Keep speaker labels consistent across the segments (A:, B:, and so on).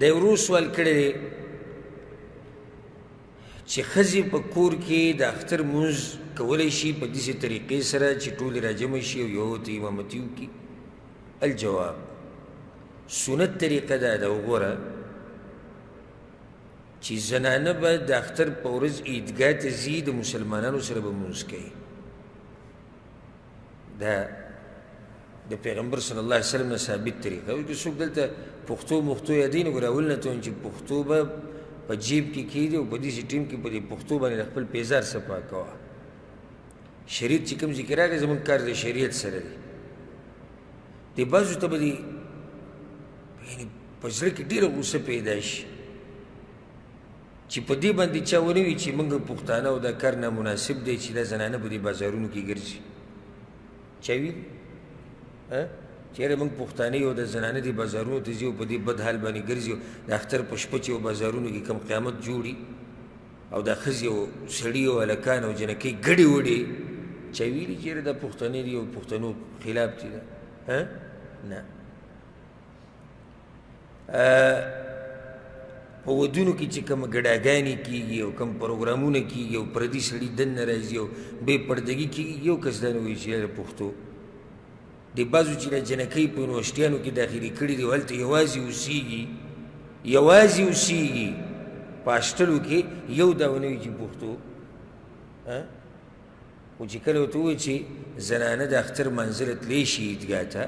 A: دا یو ورور سوال کړی دی چې ښځې په کور کې د اختر لمونځ کولی شي په داسې طریقې سره چې ټولې راجمع شي او یو ته امامتي وکړي؟ الجواب، سنت طریقه دا ده، وګوره چې زنانه به د اختر په ورځ عیدګاه ته ځي، د مسلمانانو سره به لمونځ کوي. دا د پیغمبر صلی الله علیه وسلم نه ثابت طریقه. که څوک دلته پښتو مښتو یادوي نو ګوره اول نه ته وایم چې پښتو به په جیب کې کښېږدي او په داسې ټیم کې په دې پښتو باندې د خپل پیزار صفا کوه. شریعت چې کوم ځای کې راغی زموږ کار د شریعت سره دی. دې بعضو ته به دې یعنې په زړه کې ډېره غوسه پیدا شي چې په دې باندې چا ونه وي چې موږ پښتانه او دا کار نامناسب دی چې دا زنانه په دې بازارونو کې ګرځي. چا ویلي چې یاره موږ پښتانه یو، د زنانه دې بازارونو ته ځي او په دې بد حال باندې ګرځي، د اختر په شپه چې بازارونو کې کوم قیامت جوړي او دا ښځې او سړي او هلکان او جنکۍ ګډې وډې، چا ویلي چې یاره دا پښتانه دي او پښتنو خلاف دي؟ دا نه. په ودونو کې چې کوم ګډاګانې کېږي او کوم پروګرامونه کېږي او پردي سړي دننه راځي او بې پردګي کېږي، یو کس دا نه وایي چې یاره پښتو د بعضو چې د جنکۍ په یونیورسټیانو کې داخلي کړي دي، هلته یوازې اوسېږي، یوازې اوسېږي په هاسټلو کې، یو دا ونه وي چې پښتو. خو چې کله ورته ووایي چې زنانه د اختر منزله تللی شي عیدګاه ته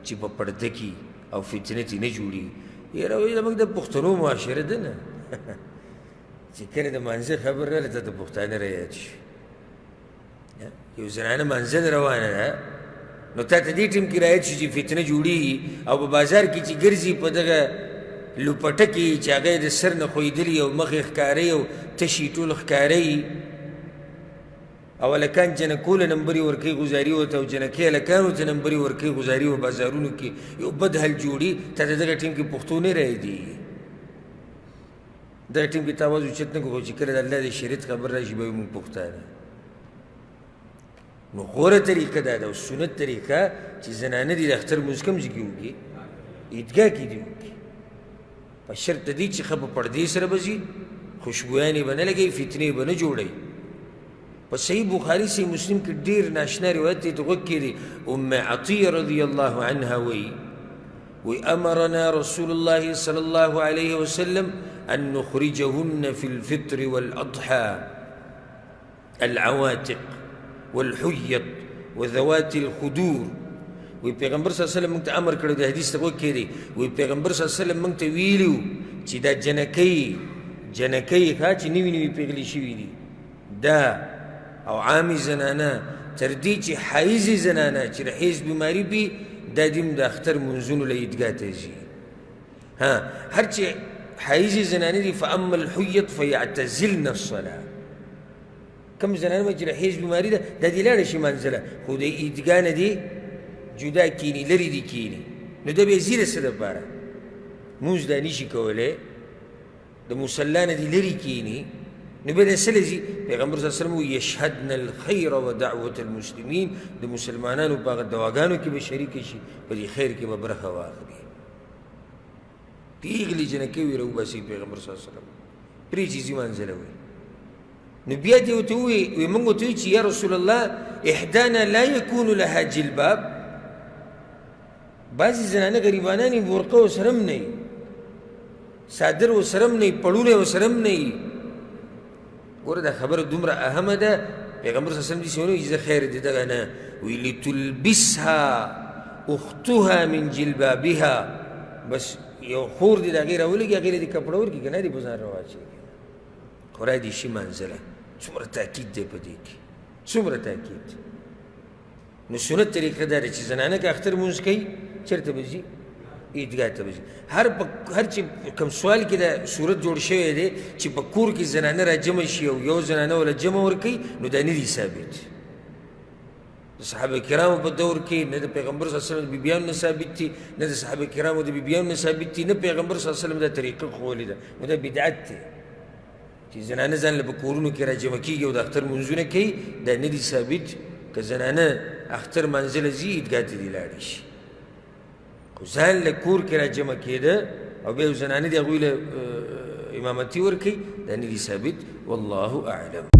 A: چې په پرده کې او فتنه ترې نه جوړېږي، یاره وایي زموږ د پښتنو معاشره ده نه، چې کله د مانځه خبر راغله ته د پښتانه را یاد شي. یو زنانه منزل روانه ده نو تا ته دې ټیم کې را یاد شي چې فتنه جوړېږي او په بازار کې چې ګرځي په دغه لوپټه کې چې هغه یې د سر نه ښویېدلي او مخ یې ښکاره او تشي ټول ښکاره او هلکان جنکو له نمبرې ورکوي غزاري ورته، او جنکۍ هلکانو ته نمبرې ورکوي غزاري په بازارونو کې یو بد حال جوړي، تا ته دغه ټیم کې پښتو نه رایادېږي. دغه ټیم کې تا اواز اوچت نه کړو، خو چې کله د الله د شریعت خبر راشي بیا موږ پښتانه. نو غوره طریقه دا ده او سنت طریقه چې زنانه دې د اختر لمونځ کوم ځای کې وکړي؟ عیدګاه کې دې وکړي، په شرط د دې چې ښه په پردې سره به ځي، خوشبویانې به نه لګوي، فتنې به نه جوړوي. په صحیح بخاري صحیح مسلم کې ډېر ناشنا روایت دی، ته غوږ کښېږدئ. ام عطیه رضی الله عنها وایي، وی امرنا رسول الله صلی الله علیه وسلم ان نخرجهن في الفطر والاضحى العواتق والحيض وذوات الخدور. وی پیغمبر صلی الله علیه وسلم موږ ته امر کړی دی، حدیث ته غوږ کښېږدئ. وی پیغمبر صلی الله علیه وسلم موږ ته ویلي وو چې دا جنکۍ، جنکۍ ښه چې نوي نوي پیغلې شوي دي دا او عامې زنانه، تر دې چې حیضې زنانه چې د حیض بیماري پي، دا دې هم د اختر لمونځونو له عیدګاه ته ځي. ها هر چې حیضې زنانه دي، فاما الحیض فیعتزلن الصلاة، کوم زنانه به چې د حیض بیماري ده دا دې لاړه شي منزله، خو د عیدګاه نه دې جدا کیني، لرې دې کیني. نو دا بیا ځي د څه دپاره؟ لمونځ دا نشي کولی، د مصلی نه دې لرې کیني، نو بیا د څه له ځي؟ پیغمبر صلی الله علیه وسلم وایي یشهدن الخیر و دعوة المسلمین، د مسلمانانو په هغه دواګانو کې به شریک شي، په دې خیر کې به برخه واخلي. پیغلې جنکۍ وي راوباسي پیغمبر صلی الله علیه وسلم پرې چې ځي منزله وایي. نو بیا دې ورته ووایي، وایي موږ ورته وایو چې یا رسول الله احدانا لا یکون لها جلباب، بعضې زنانه غریبانانې بورقه ورسره هم نه وي، څادر ورسره هم نه وي، پړونه ورسره هم نه وي. ګوره دا خبره دومره اهمه ده، پیغمبر صلی الله علیه وسلم داسې ونه وایي چې زه خیر دی دغه نه، وایي لتلبسها اختها من جلبابها، بس یو خور دې د هغې راولېږي، هغې له دې کپړه ورکړي که نه دې په ځان راواچوي، خو را دې شي منزله. څومره تاکید دی په دې کې، څومره تاکید. نو سنت طریقه دا ده چې زنانه که اختر لمونځ کوي چېرته به ځي؟ عیدګاه ته به ځي. هر چې کوم سوال کې دا صورت جوړ شوی دی چې په کور کې زنانه راجمع شي او یو زنانه وله جمع ورکوي، نو دا نه دي ثابت. د صحابه کرامو په دور کې نه د پیغمبر صلی الله علیه وسلم د بیبیانو نه ثابت دي، نه د صحابه کرامو د بیبیانو نه ثابت دي، نه پیغمبر صلی الله علیه وسلم دا طریقه ښوولې ده. نو دا بدعت دی چې زنانه ځان له په کورونو کې راجمع کېږي او د اختر لمونځونه کوي، دا نه دي ثابت. که زنانه اختر منزله ځي عیدګاه ته دې لاړې شي، خو ځان له کور کې راجمع کېده او بیا زنانه دې هغوی له امامتي ورکوي، دا نه دي ثابت. والله اعلم.